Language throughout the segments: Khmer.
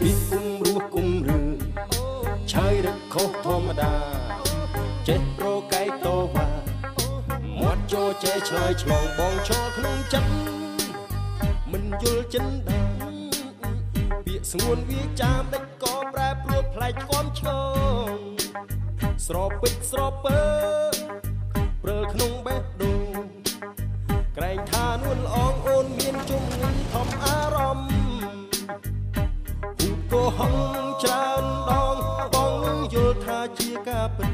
ពីគុំរស់គុំរឿឆាយរឹកខុសធម្មតាចេះប្រកែកតវ៉ាមាត់ចចេះឆ្លើយឆ្លងបងឈរក្នុងចិត្តមិនយល់ចិនដាពាក្យស្ងួនវាចាមដេចក៏ប្រែប្រួលប្លែកគំឆ្លងស្រពេចស្រពើព្រើក្នុងបេះដូងក្រែងថានួនល្អងអូនមានជំងឺធំអារម្មណ៍ហូតក៏ហងច្រើនដងបងយល់ថាជាការពិត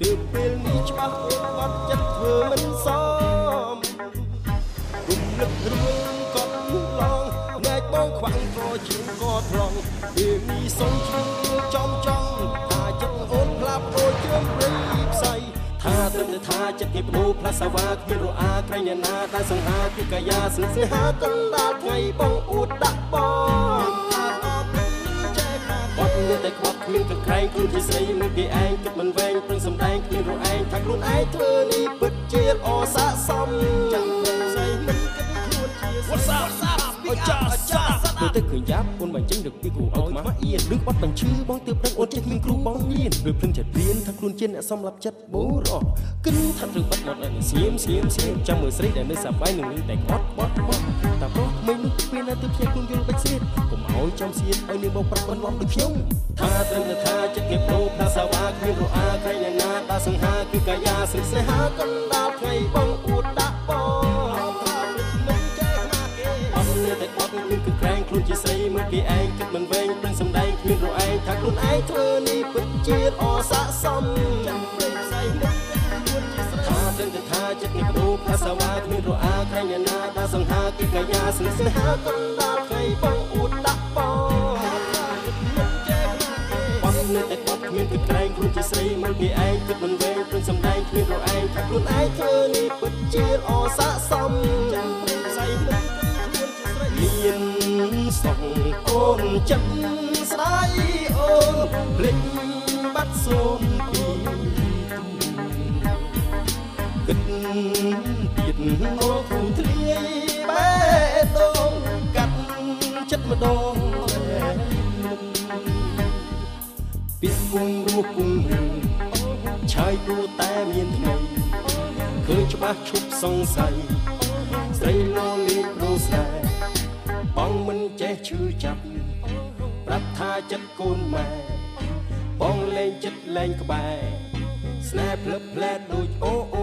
ទើបពេលនេះច្បាស់អូនបាត់ចិត្តធ្វើមិនសមរំលឹករឿងកត់ឡងណែកបងខ្វាំងត្រជាងក៏ត្រង់ពេលនេះសុំឈឺចំចង់ថាចិត្តអូនផ្លាប់អូនជើងព្រៃផ្សៃថាត្រឹមតែថាចិត្តគេបដូរផ្លាសាវ៉ាគ្មានរអាក្រែងអ្នកណាដែលសង្ហាគឺកាយាស្និទ្ធស្នេហាកណ្ដាលថ្ងៃបងអួតដាក់បងបាត់នៅតែក្បត់គ្មានក្រែងខ្លួនជាស្រីមើលគេឯងគិតមិនវែងប្រឹងសំដែងគ្មានរឯងថាខ្លួនឯងធ្វើនេះពិតជាល្អស័ក្តិសមចាំព្រឹងស្រីមិនគិតខ្លួនជា What's up ចាទៅទៅឃើញយ៉ាប់អូនបញ្ចេញរកពីគូឲ្យខ្មាស់អៀនឬបាត់បញ្ឈឺបងទើបដឹងអូនចេះគ្មានគ្រូបងញៀនឬភ្លឹងចិត្តរៀនថាខ្លួនជាអ្នកសំឡាប់ចិត្តបូរោះគិនថាត្រូវបាត់មាត់ឲ្យស្ងៀមស្ងៀមស្ងៀមចាំមើលស្រីដែលនៅសប្បាយនឹងនឹងតែក្បត់ក្បត់ក្បត់តាប្រុសក្មេងនោះពេលណាទៅភ្ញាក់ខ្លួនយល់បាច់ស្រៀតកុំឲ្យចំសៀតឲ្យនាងមកប្រាប់បន្លំដូចខ្ញុំថាត្រឹមតែថាចិត្តគេប្រូផ្លាសាវ៉ាគ្មានរអាក្រែងអ្នកណាដែលសង្ហាគឺកាយាស្នេហាកណ្ដាលថ្ងៃបងអួតដាក់បងតែបាត់គឺគឺក្រែងខ្លួនជាស្រីមើលគេឯងគិតមិនវែងប្រឹងសំដែងគ្មានរឯងថាខ្លួនឯងធ្វើនេះពិតជាល្អស័ក្តិសមចាំព្រៃផ្សៃមិនគិតខ្លួនជាស្រីថាត្រឹមតែថាចិត្តគេប្រូផ្លាសាវ៉ាគ្មានរអាក្រែងអ្នកណាដែលសង្ហាគឺកាយាស្នេហាកណ្ដាលថ្ងៃបងអួតដាក់បងបាត់នៅតែបាត់គ្មានគិតក្រែងខ្លួនជាស្រីមើលគេឯងគិតមិនវែងប្រឹងសំដែងគ្មានរឯងថាខ្លួនឯងធ្វើនេះពិតជាល្អស័ក្តិសមចាំព្រៃផ្សៃមិនមានសងអូនចិត្តស្ដាយអូនភ្លេចបាត់សូនពីគិតទៀតអូធូធ្លាយបេះដូងកាត់ចិត្តម្ដងពាក្យគុំរស់គុំរឿងឆាយព្រោះតែមានថ្មីឃើញច្បាស់ឈប់សង្ស័យស្រីលលេងព្រោះស្នេហ៍បងមិនចេះឈឺចាប់ប្រាប់ថាចិត្តកូនម៉ែបងលែងចិត្តលែងក្បែរស្នេហ៍ភ្លឹបផ្លែដូចអូ